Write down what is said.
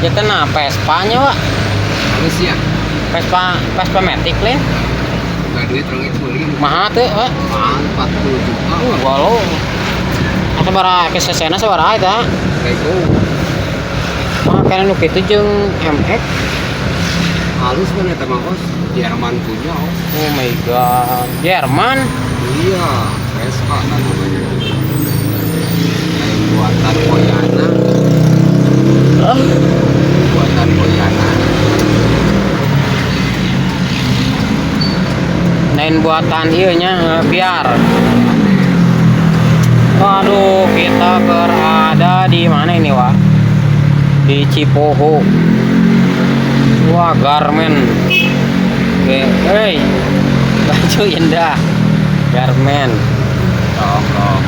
Ya tenang Vespa nya, Wak. Halus ya. Vespa Vespa Matic lain. Gak duit orang itu beli. Mahal tuh, Wak. Mahal 40 juta. Walau. Sabaraha ke sesena sabaraha eta? Bego. Mah kana nu kitu jeung MX. Halus kan eta mah os. Jerman punya os. Oh my god. Jerman. Iya, Vespa kan namanya. Kayak buatan Koyana. Buatan Koyana. Lain buatan ieu nya biar. Waduh, kita berada di mana ini, Wak? Di Cipoho. Wah, garmen. Oke, hey. Baju indah. Garmen. Tolong.